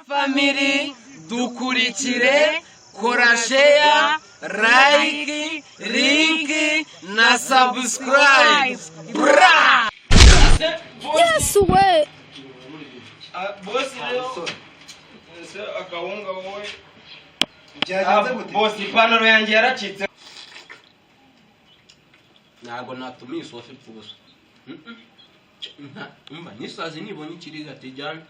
Family dukurikire, kora share, like, link na subscribe. Bra! Yes we. Bosi rero ese akawunga wowe? Byagenze gute? Bosi, ipantaro yanjye yaracitse. Ntabwo natumiye isosi ipfa ubusa. Umva n'isazi nibonye ikiriga tijyana.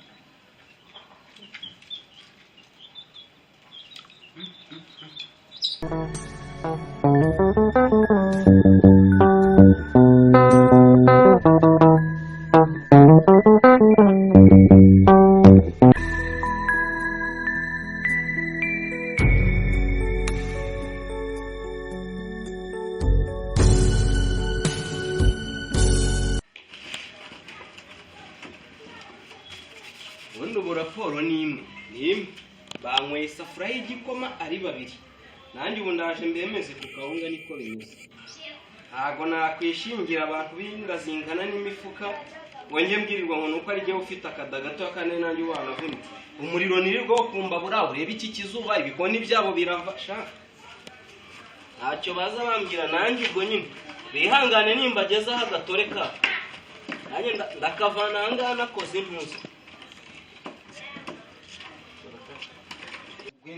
Ubundi ubu raporo ni imwe, ni imwe. Banyweye isafuriya y'igikoma ari babiri, nanjye ubu ndaje mbemeze ku kawunga, niko bimeze. Ntabwo nakwishingira abantu b'inda zingana n'imifuka ngo njye mbwirirwa ngo nuko ari jyewe ufite akada gato kandi nanjye wanavunitse. Umuriro nirirwa wo kumbabura, urebe iki kizuba, ibikoni byabo birava sha. Ntacyo baza bambwira nanjye ubwo nyine bihangane nimbagezaho agatore kabo, nanjye ndakavana aha ngaha nakoze impuzu.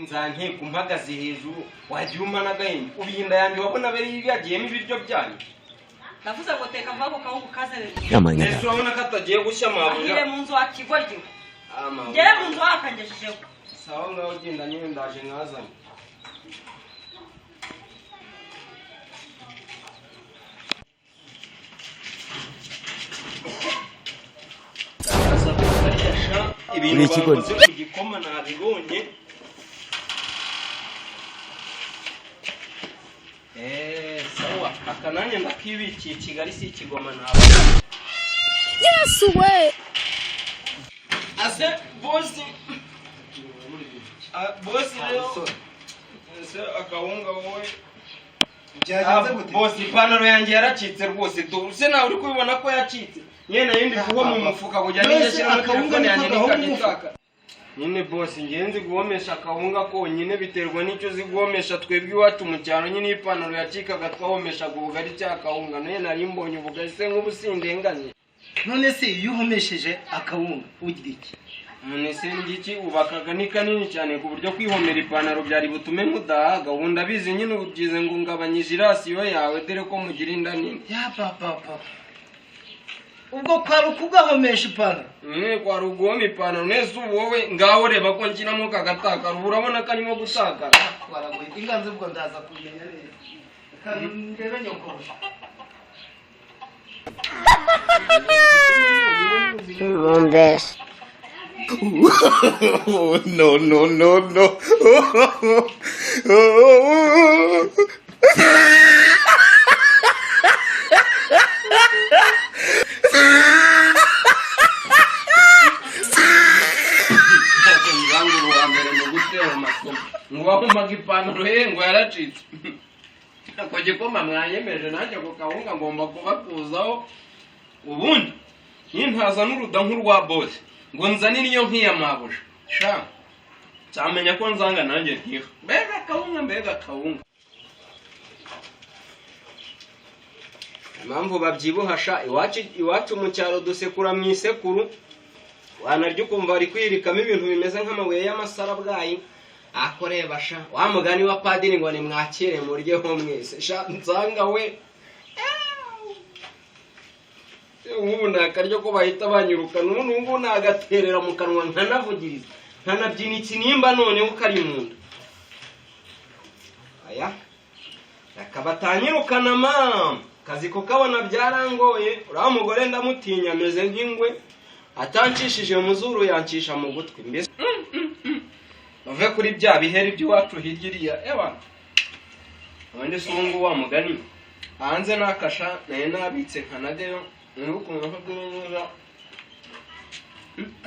Nzanteko mpagaze hejuru wagiye umpa n'agahinda, ubu iyi nda yanjye wabona bari yagiyemo ibiryo byanyu. Ndavuze ngo teka mva ako kawunga kazane. Ese urabona ko atagiye gushya, mabuja? Ahire mu nzu wakigoryiwe. Ah, mabuja. Ngere mu nzu wakangejejeho. Sawa, ngaho genda nyine, ndaje nkazane. Ndaza kukarya sha, ibintu Uri ikigoryi. bakoze ku gikoma nabibonye. Sawa, aka nanjye ndakibikiye i Kigali, si ikigoma ntabwo. Yes we. Ase bosi, bosi rero ese akawunga wowe? Byagenze gute? Bosi, ipantaro yanjye yaracitse rwose. Se nawe uri kubibona ko yacitse nyine, nari ndi kuba mu mufuka kugira ngo Mbese njye akawunga telefone yanjye niko gahoma nikajya mu mufuka? itaka nyine. Bosi, ngewe nzi guhomesha akawunga konyine, biterwa n'icyo uzi guhomesha. Twebwe iwacu mu cyaro nyine iyo ipantaro yacikaga twahomeshaga ubugari cyangwa akawunga. Nayo nari mbonye ubugari se nk'ubu sindenganye? None se iyo uhomesheje akawunga ugira iki? None se ngiki, ubakaga ni kanini cyane ku buryo kwihomera ipantaro byari butume mudahaga. Ubu ndabizi nyine, ubu byize ngo ngabanyije irasiyo yawe, dore ko mugira inda nini. Ya papa papa, ubwo kwari ukugahomesha ipantaro? Mwe kwari uguhoma ipantaro. Nese ubu wowe ngaho reba ko nshyiramo kagatakara, ubu urabona ko arimo gutakara. Waragoye inganzo, ubwo ndaza kumenya neza. Reka ndebe nyokobusha. Bombes. No, no, no, no. Ngangura uwa mbere mu gutera amasomo ngo wahumaga ipantaro ye ngo yaracitse. Ako gikoma mwanyemeje, nanjye ako kawunga ngomba kubakuzaho. Ubundi nintaza n'uruda nk'urwa bose ngo nzanire iyo nk'iya mabuja sha, nzamenya ko nzanga nanjye ntiha. Mbega akawunga, mbega akawunga! Impamvu babyibuha sha, iwacu iwacu mu cyaro dusekura mu isekuru, wanarya ukumva bari kwirikamo ibintu bimeze nk'amabuye y'amasarabwayi. Akoreba sha, wa mugani wa padiri ngo nimwakire muryeho mwese sha. Nsanga we nk'ubu ni akaryo ko bahita banyirukana. Ubu ngubu nagaterera mu kanwa nkanavugiriza nkanabyina ikinimba, noneho kari mu nda. Aya reka batanyirukana mama, kazi kukabona byarangoye. Uriya mugore ndamutinya, ameze nk'ingwe, atancishije mu zuru yancisha mu gutwi. Mbese bave kuri bya biheri by'iwacu hirya iriya. Ewa, ubundi se ubu ngubu wa mugani hanze nakasha nayo nabitse nkanageyo niba ukuntu ko neza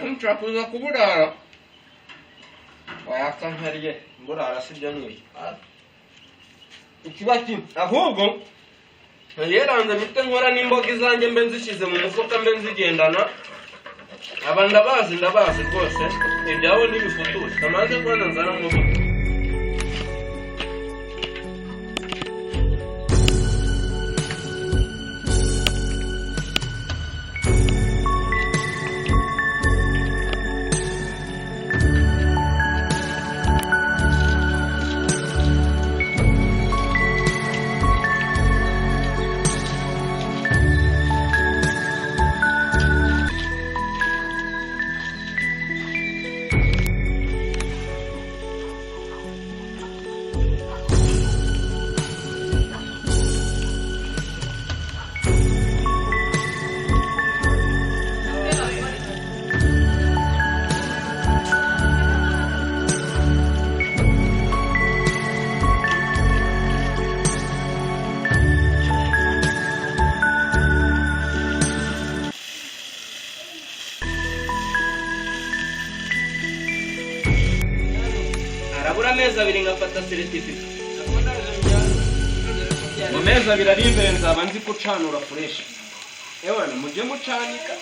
nshobora kuza kuburara wayaka nkarye mburara sibyo niyo ikiba kimwe. Ahubwo yeranze mpite nkora n'imboga izanjye, mbe nzishyize mu mufuka, mbe nzigendana. Aba ndabazi ndabazi rwose ibyabo ntibifutuye kamanze kubona nzara amavuta. Arabura amezi abiri ngafata certificate. Mu mezi abiri ari imbere nzaba nzi gucanura fresh. Ewana mujye mucanika.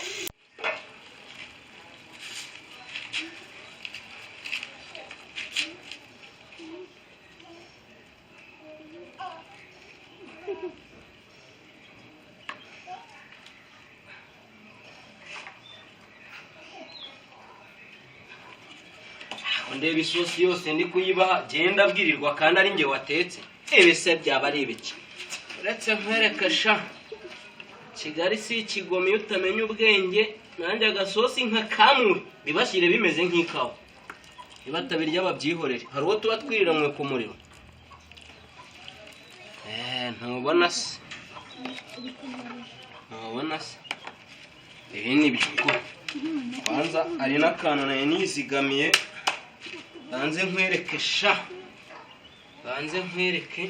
Ndeba isosi yose ndi kuyibaha genda abwirirwa kandi ari njye watetse. Ibise byaba ari ibiki? Uretse nkwereke sha, Kigali si ikigoma iyo utamenya ubwenge. Nanjye agasosi nka kamwe bibashyire bimeze nk'ikawa, nibatabirya babyihorere. Hari uwo tuba twiriranwe ku muriro. Ntubona se? Ntubona se? Ibi ni ibyo kwanza. Hari n'akantu nari nizigamiye, banze nkwereke sha, banze nkwereke.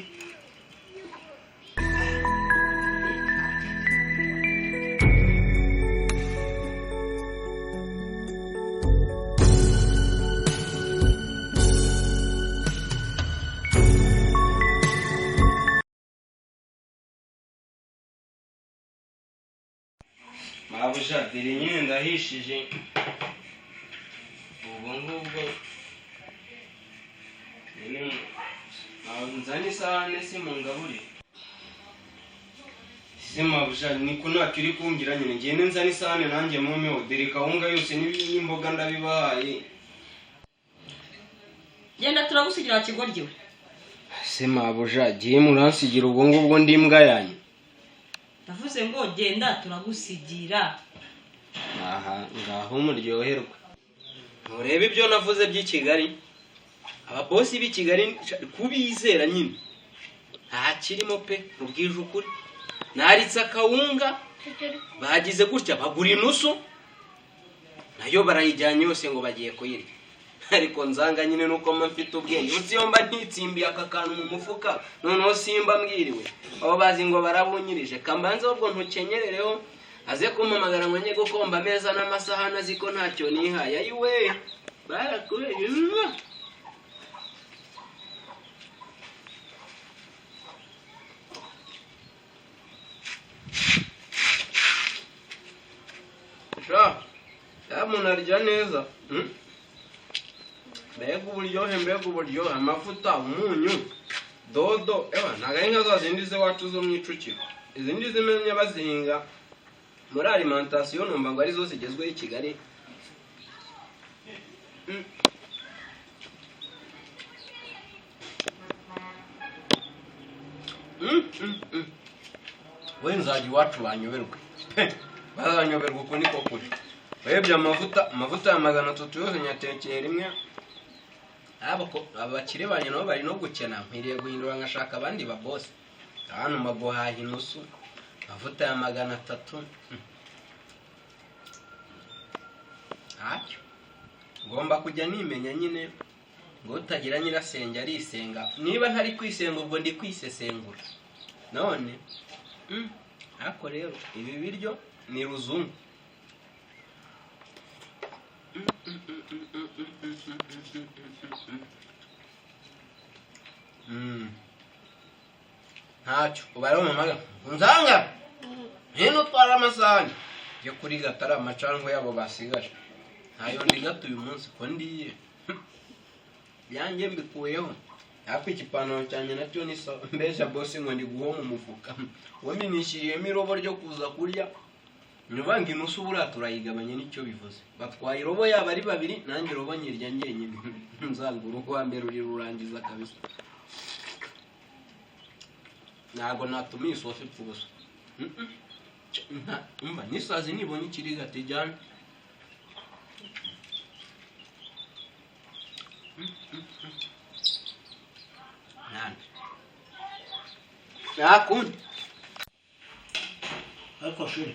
Mabuja dore nyine ndahishije ubwo ngubwo. Nzane isahane se mungaburire. Se mabuja niko ntacyo uri kumbwira nyine, ngende nzane isahane nanjye mumpeho. Dore kawunga yose n'imboga ndabibahaye. Genda turagusigira kigoryi we. Se mabuja giye muransigira ubwo ngubwo ndi imbwa yanyu. Ndavuze ngo genda turagusigira. Aha ngaho muryoherwa. Nturebe ibyo navuze by'i Kigali. Ababosi b'i Kigali kubizera nyine nta kirimo pe, mubwije ukuri. Naritse akawunga bagize gutya bagura inusu nayo barayijyanye yose ngo bagiye kuyirya. Ariko nzanga nyine nuko mba mfite ubwenge. Utsi yo mba ntitsimbiye aka kantu mu mufuka noneho simba mbwiriwe. Abo bazi ngo barabunyirije kambanze ubwo ntukenyerereho aze kumpamagara ngo njye gukomba ameza n'amasahani azi ko ntacyo nihaye. Ayiwe barakubeye. Sha, ya muntu arya neza. Mbega uburyohe, mbega uburyohe, amavuta, umunyu, dodo. Ewa ntabwo ari nka za zindi z'iwacu zo mu Icukiro. Izindi zimenya bazihinga muri alimentation numva ngo arizo zigezweho i Kigali. We nzajya iwacu banyoberwe. Bazanyoberwa uko niko kuri. Urebye amavuta, amavuta ya 300 yose nyatekeye rimwe. Abakire banyu nabo bari no gukena, nkwiriye guhindura nkashaka abandi ba boss. Hano maguhaha inusu, amavuta ya 300. Ntacyo ngomba kujya nimenya nyine ngo utagira nyirasenge arisenga. Niba ntari kwisenga ubwo ndi kwisesengura. None ariko rero ibi biryo ni ruzungu. Ntacyo ubara mu maga nzanga hino utwara amasahani. Yo kuri gatari amacandwe yabo basigaje. Ntayo ndigata uyu munsi ko ndiye. Byanjye mbikuyeho. Ariko igipantaro cyanjye nacyo ni sawa. Mbesha boss ngo ndi guhoma umufuka. Waminishyiriyemo irobo ryo kuza kurya. Nivanga inusu buriya turayigabanya nicyo bivuze. Batwaye irobo yaba ari babiri, nanjye irobo nyirya njyenyine. Nzanga urugo wa mbere uri rurangiza kabisa. Ntabwo natumiye isosi ipfa ubusa. Umva n'isazi nibonye ikirigata ijyana. Nta kundi. Ariko shuri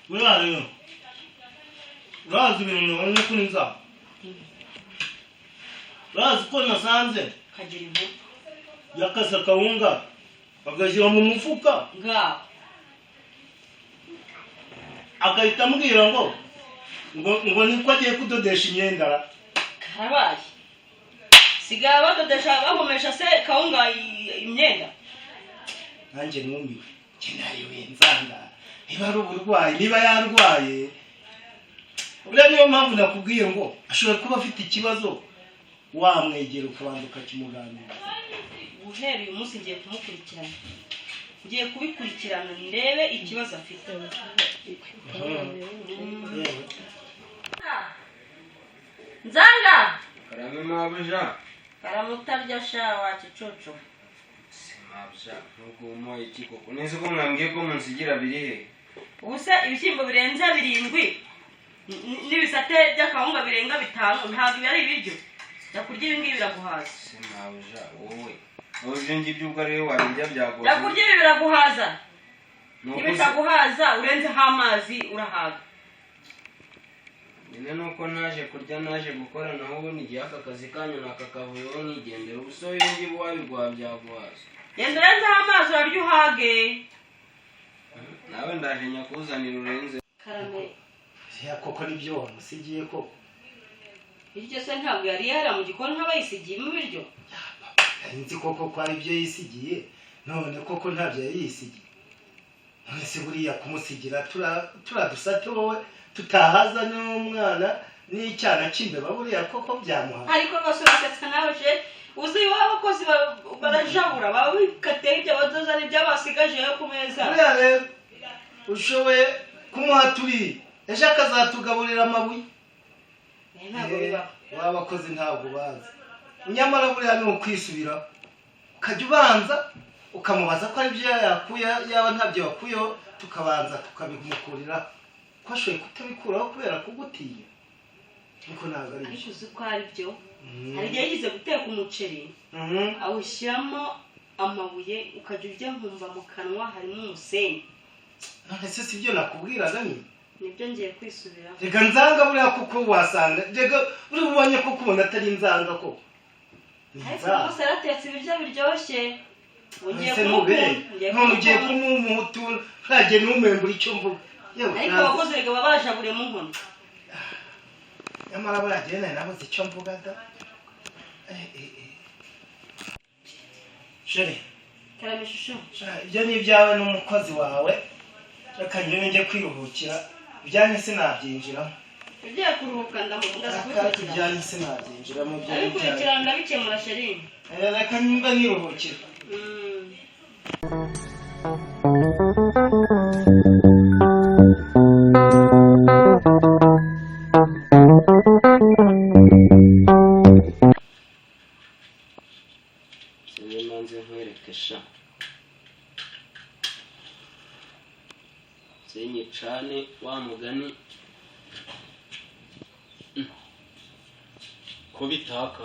buriya rero urazi ibintu nabonye kuri nza, urazi ko nasanze kagira inkuru yakase akawunga agashyira mu mufuka ngaho agahita ambwira ngo ngo niko agiye kudodesha imyenda. Karabaye sigaye badodesha bahomesha se kawunga imyenda. Nanjye numiwe kinariwe nzanga niba ari uburwayi, niba yarwaye. Buriya niyo mpamvu nakubwiye ngo ashobora kuba afite ikibazo, wamwegera ukabanza ukakimuganiriza. Guhera uyu munsi ngiye kumukurikirana, ngiye kubikurikirana ndebe ikibazo afite. Nzanga Karame mabuja. Karamutarya sha wa kicucu. Mabuja nubwo umuhaye iki koko? Nzi ko mwambwiye ko munsigira biri he? Ubuse ibishyimbo birenze 7 n'ibisate by'akawunga birenga 5 ntabwo ibi ari ibiryo. Jya kurya ibi ngibi biraguhaza. Mabuja wowe ibyo ngibyo ubwo ariwe wabirya byagoze. Jya kurya ibi biraguhaza. Nibitaguhaza urenzeho amazi urahaga. Nyine nuko naje kurya naje gukora, naho ubundi igihe aka kazi kanyu nakakavuyeho nkigendera. Ubu so ibi ngibi wabiguha byaguhaza. Genda urenzeho amazi urarya uhage. Nawe ndaje nyakuzanira urenze. Karame ya koko nibyo wamusigiye koko. Iryo se ntabwo yari yara mu gikoni nkabayisigiye mu biryo. Nzi koko ko ari byo yisigiye, none koko ntabyo yari yisigiye. None se buriya kumusigira turadusate wowe tutahaza n'umwana n'icyana cy'imbeba buriya koko byamuha. Ariko rwose urasetsa nawe je, uzi iwabo abakozi barajabura baba bikateye ibyo badoza n'ibyo basigaje yo ku meza. Buriya rero ushoboye kumuha turi ejo akazatugaburira amabuye. Ntabwo bibaho. W'abakozi ntabwo bazi. Nyamara buriya ni ukwisubira ukajya ubanza ukamubaza ko ari byo yakuye, yaba ntabyo yakuyeho tukabanza tukabimukurira ko ashoboye kutabikuraho kubera kugutinya. Niko ntabwo ari byo. Ariko uzi ko ari byo. Hari igihe yigeze guteka umuceri awushyiramo amabuye ukajya urya nkumva mu kanwa harimo umusenyi. None se si byo nakubwiraga nyine? Nibyo ngiye kwisubiraho. Reka nzanga buriya kuko wasanga reka buri bubonye ko kubona atari nzanga koko. Ariko rwose yaratetse ibiryo biryoshye. None ugiye kumumutu ntagiye ntumembura icyo mvuga. Ariko abakozi reka baba bajaburiye mu nkono. Nyamara buriya jyewe nari nabuze icyo mvuga da. Sheri Karame shusho. Ibyo ni ibyawe n'umukozi wawe. Reka njyewe njye kwiruhukira. Ibyanyu sinabyinjiramo. Ugiye kuruhuka ndamukurikirana. Ibyanyu sinabyinjiramo. Ndabikurikirana ndabikemura sheri. Reka nimba niruhukira. Sinzi manze nkwereke sha. Sinyicane wa mugani ko bitaka.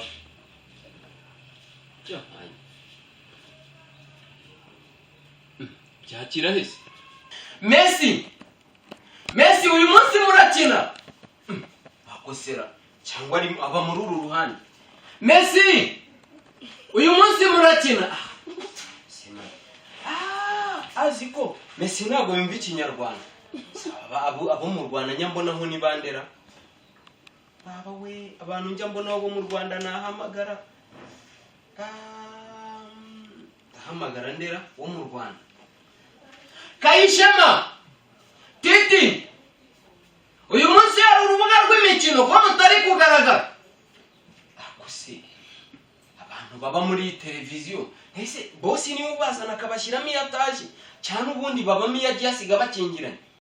Byakira hese. Messi! Messi uyu munsi murakina. Akosera cyangwa ari aba muri uru ruhande. Messi! Uyu munsi murakina. Azi ko Messi ntabwo yumva ikinyarwanda. Abo mu Rwanda nyambonaho ni bandera. Baba we abantu njya mbonaho bo mu Rwanda nahamagara. Ndahamagara ndera wo mu Rwanda. Kayishema! Uyu munsi hari urubuga rw'imikino ko mutari kugaragara. Ako se abantu baba muri iyi televiziyo, ese bosi niwe ubazana akabashyiramo iyo ataje, cyane ubundi babamo iyo agiye asiga bakingiranye?